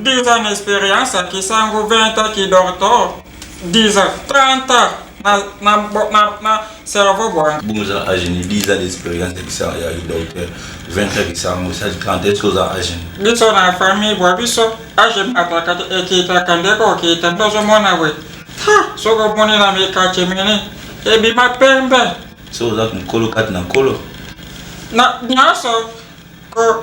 10 ans d'expérience ya kisango, 20 ans ki docteur, 10 ans, 30 ans na, na, na, na cerveau bwange. Bongo oza age ni 10 ans d'expérience ya kisango ya docteur, 20 ans kisango, ça 30 est-ce que oza age ni? Biso na famille bwa biso age mataka te ekitaka nde kokita nde ozomona boye. Ha, soki omoni na mikache mini ebima pembe. So oza nkolo kati na nkolo. Na nyonso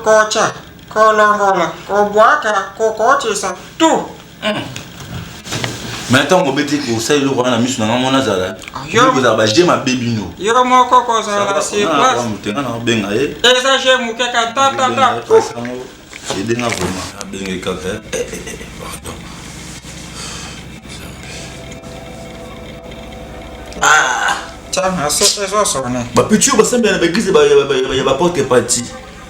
kocha, kolongola, kobwaka, kokotisa, tout. Mais ntango obeti kosala eloko wana na miso na nga mona azala kozala baje mabe bino yo moko kozala sur place motenga na obenga ye eza je moke ka tatata edenga vraiment abenge kaka eh, eh, eh, pardon. Bapeti oyo basambela na baeglise ya baporte parti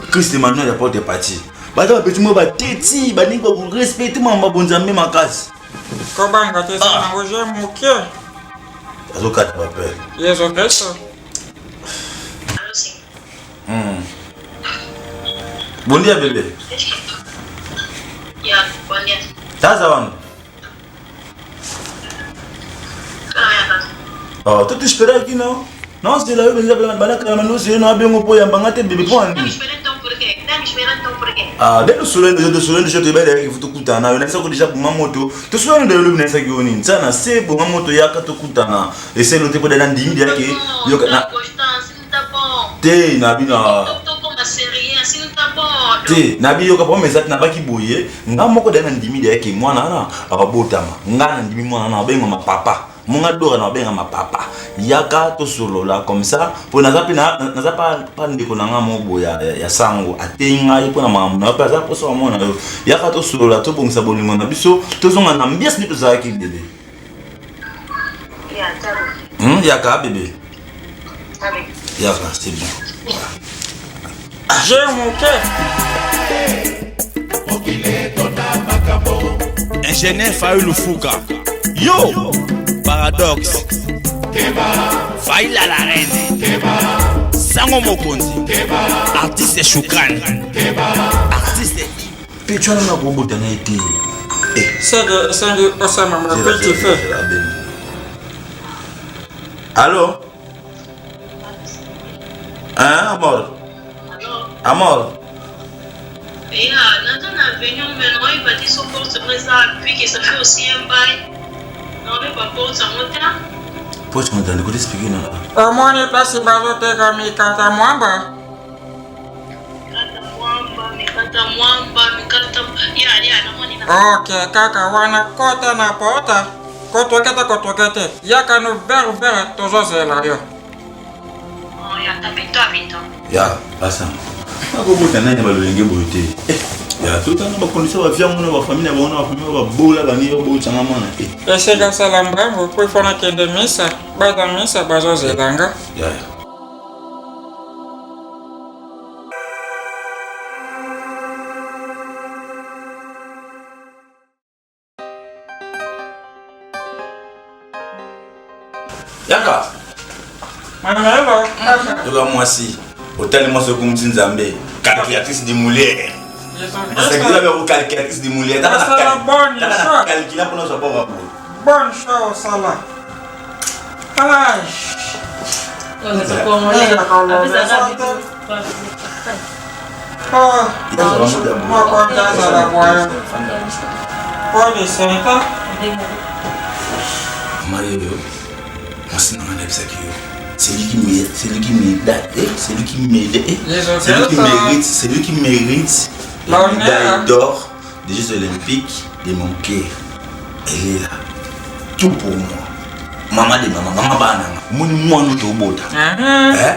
Christ Emmanuel ya porte parti baza bapeti moko bateti balingi bakorespecte mama bonzambe makasi. Kobanga te sango je moke azokata bapele Yesu Kristo. Bom dia, bebê. Yeah, bom dia. Estás aonde? Oh, tô te esperando aqui não. Não, se lá eu venho para para para não sei não abengo mpo yamba nga te bébé mpo ani. Ah, dès le soleil de soleil de te belle il faut tokutana yo nayebisaki déjà boma moto tosolani de lobi nayebisaki yo nini tia na se boma moto yaka tokutana eselo te mpo dela ndimi deyake yoka na te nabi na te nabi yoka problème eza te nabaki boye nga moko daya na ndimi deya ke mwana wana akobotama nga na ndimi mwana wana abengama papa monga dora na abengama papa yaka tosolola comme ça mpo naza mpe naza pa ndeko na nga moko boye ya sango ateyi ngai mpo na makambo na yo mpe aza mposa bamona yo yaka tosolola tobongisa bolingo na biso tozonga na ambiance nde tozalaki bebe. Yaka bébé. Yaka, c'est bon. J'ai mon cœur. Ingénieur Fayulu Fuka. Yo! Paradoxe. Faïla la reine. Sango Mokonzi. Artiste Shukran. Artiste Pecho wana nakobota na ye te. Senge esengi osala ma petit feu. Allo? Hein, Amor? Amor? Yeah, naza na avenue mais naoyeba te so porte yango eza vu que ça fait aussi un bail naoyeba porte yango te. Porte yango ezali kote explique na. Omoni place bazoteka mikata mwamba. Ok, kaka wana kota na pota kotokete kotokete yaka no ver ver tozozela yo. Ya basa nakobota nani balolenge boye te eh, ya totanga bakondisio bavia ngo na bafamile na bango na bafamile babola bani yo botyanga mwana te esika sala mbangu po ifo nakende misa baza misa bazozela nga ya Yaka. Manuelo. Yoka mwasi. Otali mwasi okumisi Nzambe. Calculatrice de Molière. Nasakila bya calculatrice de Molière. Tala na calcula mpona ozwa bord boye. Bonne choix osala. Ay. Mayoyo, mwasi na nga nayebisaki yo celui qui mérite, celui qui m'aide, celui qui m'aide, celui qui mérite, celui qui mérite la médaille d'or des Jeux Olympiques de mon cœur. Elle est là. Tout pour moi. Maman de maman, maman bana. Moni mwana tobota. Eh?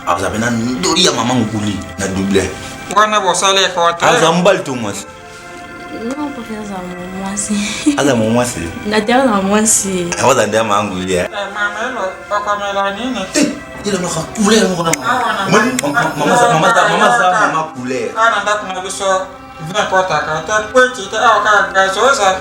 Aza pena ndoli ya maman nguli na double. Wana bosali contraire. Aza mobali to mwasi? Non, papa aza mwasi. Aza mwasi. Na tena na mwasi. Aza nde mama nguli. Eh, mama okomela nini? Eh, il a couleur moko na mama. Mama mama mama mama couleur. Ana ndako na biso Nakotaka te kweti te awa kaka gazoza.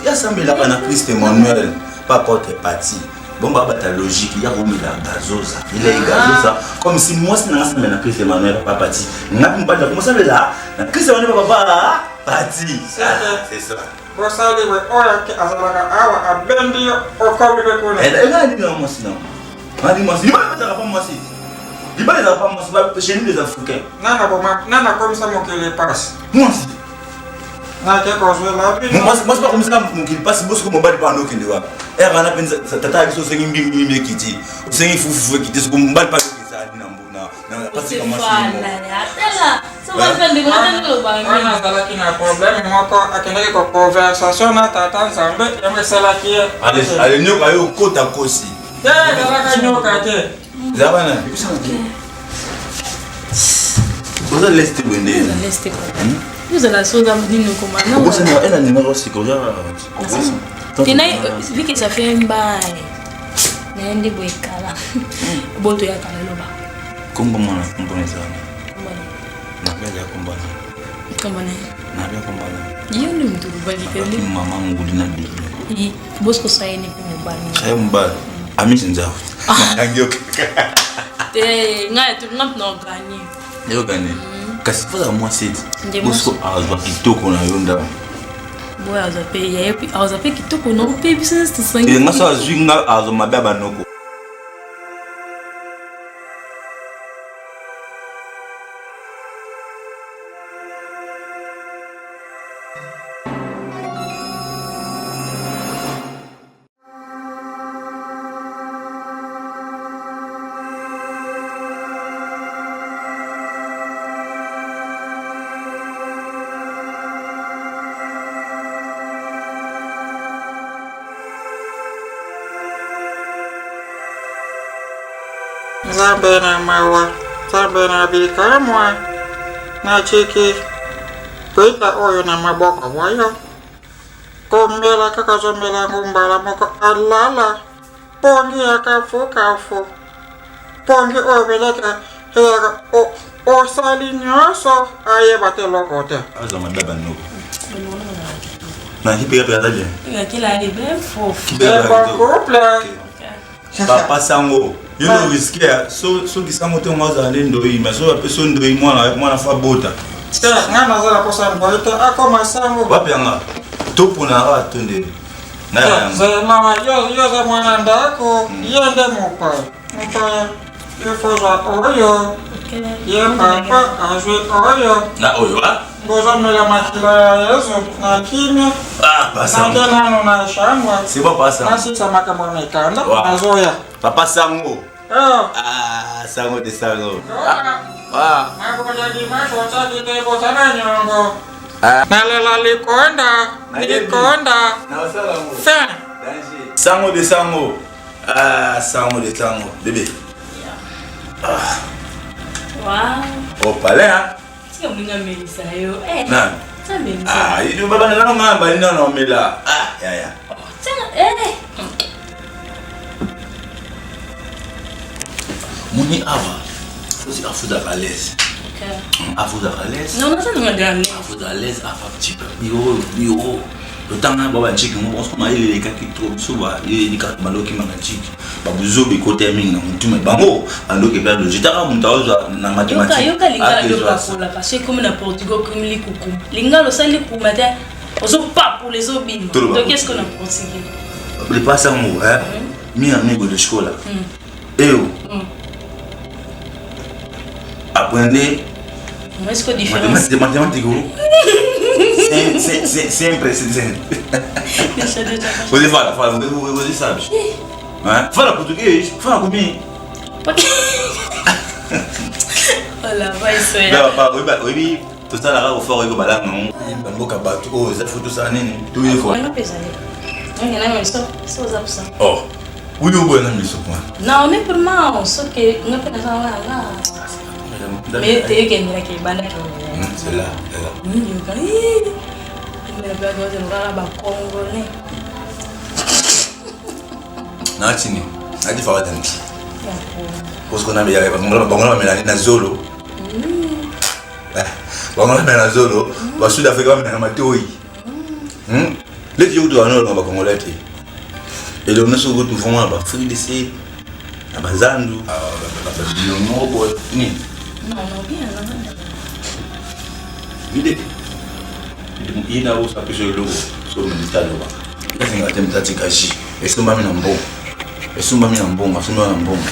Yasambelaka na Christ Emmanuel pa porte parti. Bon ba bata logique ya komela gazoza. Il est gazoza comme si mwasi na ngasambela na Christ Emmanuel pa parti. Ngapi mobali na komosambela na Christ Emmanuel pa papa. Pati. C'est ça. Bosali we oyo azalaka awa abendi yo okomi mpe kuna. Eh, eh, nani na mwasi na. Nani mwasi? Libala ezalaka pa mwasi. Libala ezalaka pa mwasi chez nous les Africains. Nana boma nana komisa mokili pasi. Mwasi. Nake kozwela bino. Mwasi mwasi bakomisa mokili pasi bosiko mobali pa ndokende wapi? Ere wana mpenza tata ya biso osengi mbimbi mbimbi ekiti. Osengi fufufu ekiti soko mobali pa ezali na Wana azalaki na problème moko akendaki ko conversation na tata Nzambe yango esalaki ye. Ale nyoka yo okota kosi. Te ezalaka nyoka te. Eza bana. Oza leste boye nde. Leste. Ozala soza nini okoma. Obosani ena numéro sika oza. Tena vu que ça fait un bail. Naye nde boye kala. Boto ya kala loba. Kombo mwana kombo na ezala. Nabe ya kombo na. Kombo na. Nabe kombo na. Yo nde moto olobaki te. Mama nguli na Biblia. Bosco sayeni mpe mobali. Saye mobali. Amisi nzawu. Nakangi yo kaka. Te ngai nga na oganye. Yo ganye. Kasi fozala mwasi eti. Bosco azwa kitoko na yo ndambo. Boye azwa mpe yaye azwa mpe kitoko na mpe biso nyonso tosangi. Nga so azwi nga azwa mabe ya banoko. Nzambe na mawa, Nzambe na bikamwa, natiki pwita oyo na maboko mwa yo. Komela kaka ozomela yango mbala moko alala pongi ya kafukafu, pongi oyo belaka ezalaka osali nyonso ayeba te eloko te. Azwa mabe ya banoko. Na kipeka pe aza bien. C'est bon couple. Papa sango yo no risque soki sango te ngo azala nde ndoi mais soki apesi yo ndoi mwana mwana fa bota. Te nga naza na posa ndoi te akoma sango. Wapi yanga topona kaka to nde. Zela yo oza mwana ndako ye nde mopaya mopaya il faut zwa oyo ye papa azwi oyo na oyo ah bozomela makila ya Yesu na kimia ah pasa nake nanu na chambre c'est bon pasa nasisa makambo ya mikanda nazoya papa sango oh. ah sango de sango ah maboya dimanche otiaki te bozana nyongo ah. nalela likonda likonda fin sango de sango ah sango de sango bébé yeah. ah wow. au palais hein Tika moninga amelisa yo. Eh. Nani? Amelisa. Ah, ido baba na nga ba nina na omela. Ah, ya ya. Tika eh. Moni awa. Fozi afuza à l'aise. Afuza à l'aise. Non, non, ça nous à l'aise. Afuza à l'aise, afa petit bureau, bureau. Totanga ba ba chiki ngo bonso mayele elekaki trop biso ba eleka baloki manga chiki. Babuzoba ekota ya mingi na mutu me bango bandoki epela logique taka moto azwa na mathématique yoka lingala nde opakolaka so ekomi na portugais okomi likukuma lingala osali likukuma te ozopapola ezobima donc est ce que na portugais lipasa yango mi amigo de scola eu aprende Est-ce que différence Mathématiques, sempre, sempre. Você fala, fala, você sabe. Fala português, fala comigo. Olha, vai ser. oyebi tosalaka kofa oyebi balanga yango bamboka bato oyo eza fo tosala nini toyekola oh oyo oboya na miso kuna non mais pour moi soki nga mpe naza wana mais teyekendelaki ebandaki c'est là c'est là bacongolais natini nati fakatani osiko bango bamelani na zolo bango bamela na zolo basud afrika bamela na matoi leti yo kutu bana bacongolais te elongo nyonso kutu vraiment na baafrique du sud na bazandu bilongo moko boye nini vide. Ye na osa peso eloko so ministre aloba. Ezinga te mtati kaji. Esombami na mbongo. Esombami na mbongo, asombami na mbongo.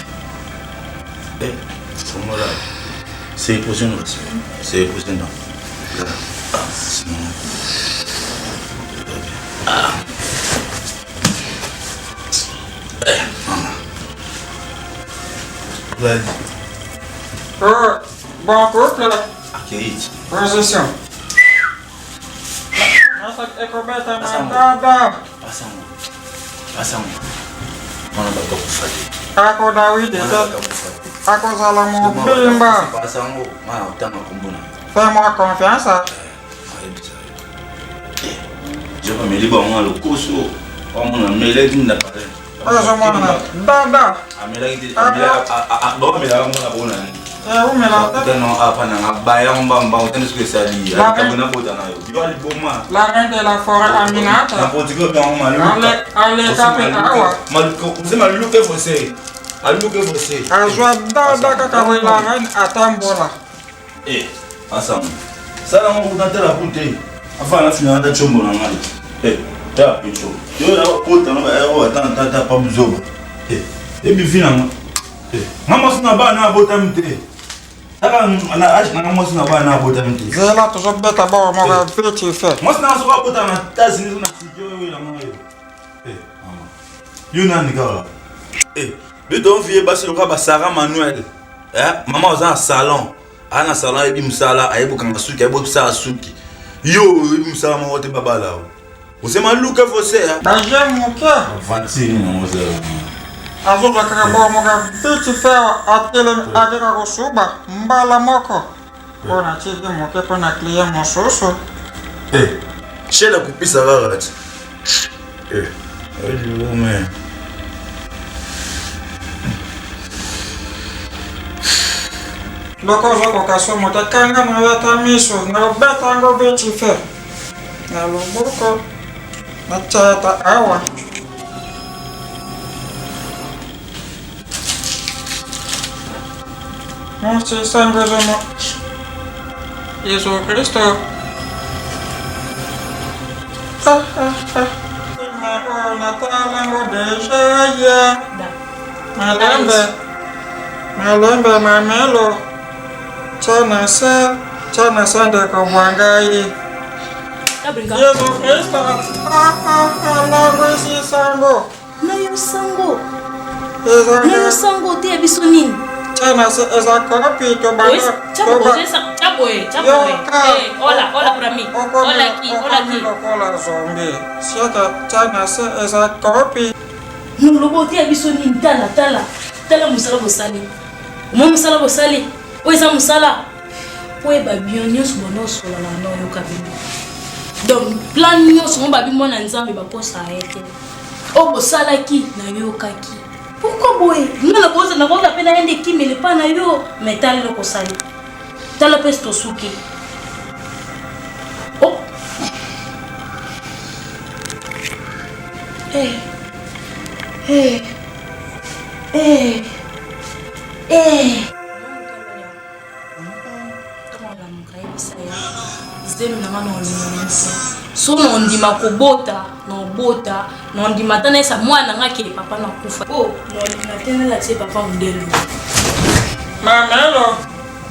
Eh, fongola. C'est posé non. C'est posé non. Ah, c'est bon. Ah. Eh, maman. Vas-y. Oh, bon couple. Akei. Position. Ekobeta matata. Pasango. Pasango. Mwana bato akufa te. Ako Dawidi te. Akozala mobimba. Pasango. Mwana otanga kombo na. Fais-moi confiance. Je vais me bango na lokoso. Bamona meleki na pale. Ozomona dada. Amelaki te. Bamelaka ngo na bona nini. Eumela te. Tano apa na nga baya mba mba otani soki esali. Alikambo na bota na yo. Yo aliboma. La reine de la forêt Aminata. Na portugal pe yango maluka. Aleka pe awa. Maluka, oze maluka você. Maluka você. Azwa dada kaka boye la reine atambola. Eh, asango. Sala ngo kuna tala ku te. Afa na fina ata chombo na ngai. Eh, ta pecho. Yo na kota na ba ero ata ata ta pa buzoba. Eh, ebi fina nga. Eh, nga mwasi na bana abotami te. Taka na age na nga mwasi na bana abotami te. Zela tozobeta boro moko vite fait. Mwasi na soka abota na États-Unis na studio oyo na ngai. Eh, mama. Yo nani kaka? Eh, bito vie basi lokola ba Sarah Manuel. Eh, mama oza na salon. Aa na salon ayebi mosala, ayebi kokanga suki, ayebi kosala suki. Yo oyebi mosala moko te babala yo. Osema luka fose. Baje moke. Aventure nini yango ozala. Azozwa kaka boro moko vite fait atelemi akeka kosuba mbala moko. Mpo na tiki moke mpo na client mosusu. Eh, shela kupisa kaka ti. Eh, oyo Loko ozokoka somo te kanga na yo ata miso nakobeta yango vite fait na loboko natya ata awa. Mwasi sango ezomo Yesu Kristo. Ah, ah, ah. Oyo natala yango deja ye. Malembe, malembe mamelo. Tya na se, tya na se ndeko bwa ngai. Yesu Kristo ah, ah, alangwisi sango. Na yo sango. Na yo sango te ya biso nini? Tya na se eza kopi to banda. Hola, hola para mí. Hola aquí, hola aquí. Lokola zombi. Siaka tya na se eza kopi. Noloba oteya biso nini? Tala, tala, tala mosala bosali. Omoni mosala bosali? Oyo eza mosala. Oyeba bien nyonso bana osolana na oyoka bino. Donc plan nyonso ngo babi mwana Nzambe bakosa ye te. Oyo bosalaki nayokaki. Pourquoi boye? Nga nakoza nakoza pe na yende kimele pa na yo, mais tala eloko osali. Tala pe tosuki. Oh. Eh. Eh. Eh. Eh. Zemi na nga na olinga na nse so na ondima kobota na obota na ondima ata nayesa mwana na nga ke papa na kufa po na olinga te nalakisa ye papa modele. Mamelo,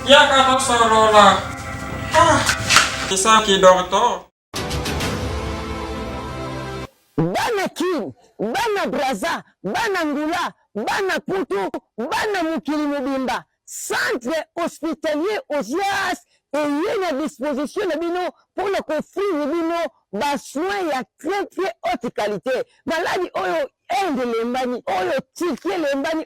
yaka tosolola. Ah, Isaki doctor. Bana Kin, bana Brazza, bana Angola, bana poto, bana mokili mobimba, Centre Hospitalier Ozias eye na disposition na bino pona ko offrir bino ba soins ya très très haute qualite. Maladi oyo Inde elembani, oyo Turquie elembani.